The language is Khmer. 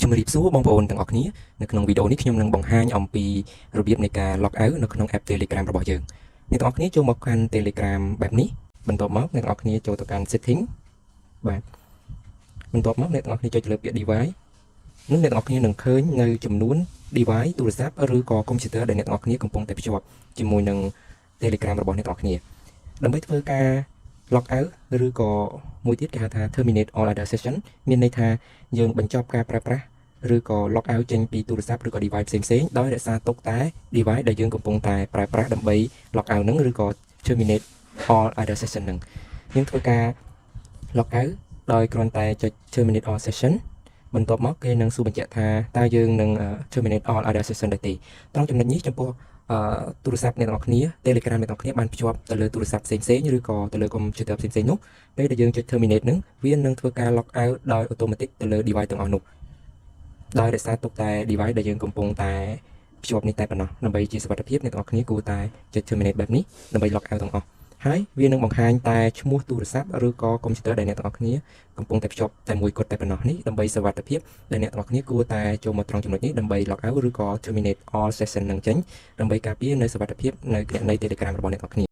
ជំរាបសួរបងប្អូនទាំងអស់គ្នានៅក្នុងវីដេអូនេះខ្ញុំនឹងបង្ហាញអំពីរបៀបនៃការ log out នៅក្នុង app Telegram របស់យើងអ្នកទាំងអស់គ្នាចូលមកកាន់ Telegram បែបនេះបន្ទាប់មកអ្នកទាំងអស់គ្នាចូលទៅកាន់ setting បាទបន្ទាប់មកអ្នកទាំងអស់គ្នាចុចទៅលើពាក្យ device នឹងអ្នកទាំងអស់គ្នានឹងឃើញនៅចំនួន device ទូរស័ព្ទឬក៏ computer ដែលអ្នកទាំងអស់គ្នាកំពុងតែភ្ជាប់ជាមួយនឹង Telegram របស់អ្នកទាំងអស់គ្នាដើម្បីធ្វើការ log out ឬក៏មួយទៀតគេហៅថា terminate all other session មានន័យថាយើងបញ្ចប់ការប្រើប្រាស់ឬក៏ log out ចេញពីទូរស័ព្ទឬក៏ device ផ្សេងៗដោយរក្សាទុកតែ device ដែលយើងកំពុងតែប្រើប្រាស់ដើម្បី log out ហ្នឹងឬក៏ terminate all other session ហ្នឹងយើងធ្វើការ log out ដោយគ្រាន់តែចុច terminate all session បន្ទាប់មកគេនឹងសួរបញ្ជាក់ថាតើយើងនឹង terminate all other session ដែរទេត្រង់ចំណុចនេះចំពោះអឺទូរស័ព្ទអ្នកទាំងអស់គ្នា Telegram អ្នកទាំងអស់គ្នាបានភ្ជាប់ទៅលើទូរស័ព្ទផ្សេងៗឬក៏ទៅលើ computer ផ្សេងៗនោះពេលដែលយើងចុច terminate ហ្នឹងវានឹងធ្វើការ log out ដោយ automatic ទៅលើ device ទាំងអស់នោះដោយរក្សាទុកតែ device ដែលយើងកំពុងតែភ្ជាប់នេះតែប៉ុណ្ណោះដើម្បីជាសុវត្ថិភាពអ្នកទាំងអស់គ្នាគួរតែចុច terminate បែបនេះដើម្បី log out ទាំងអស់ហើយវានឹងបង្ហាញតែឈ្មោះទូរស័ព្ទឬក៏ computer ដែលអ្នកទាំងអស់គ្នាកំពុងតែភ្ជាប់តែមួយគត់តែប៉ុណ្ណោះនេះដើម្បីសុវត្ថិភាពដែលអ្នកទាំងអស់គ្នាគួរតែចូលមកត្រង់ចំណុចនេះដើម្បី log out ឬក៏ terminate all session នឹងចេញដើម្បីការពារនៅសុវត្ថិភាពនៅគណនី Telegram របស់អ្នកទាំងអស់គ្នា។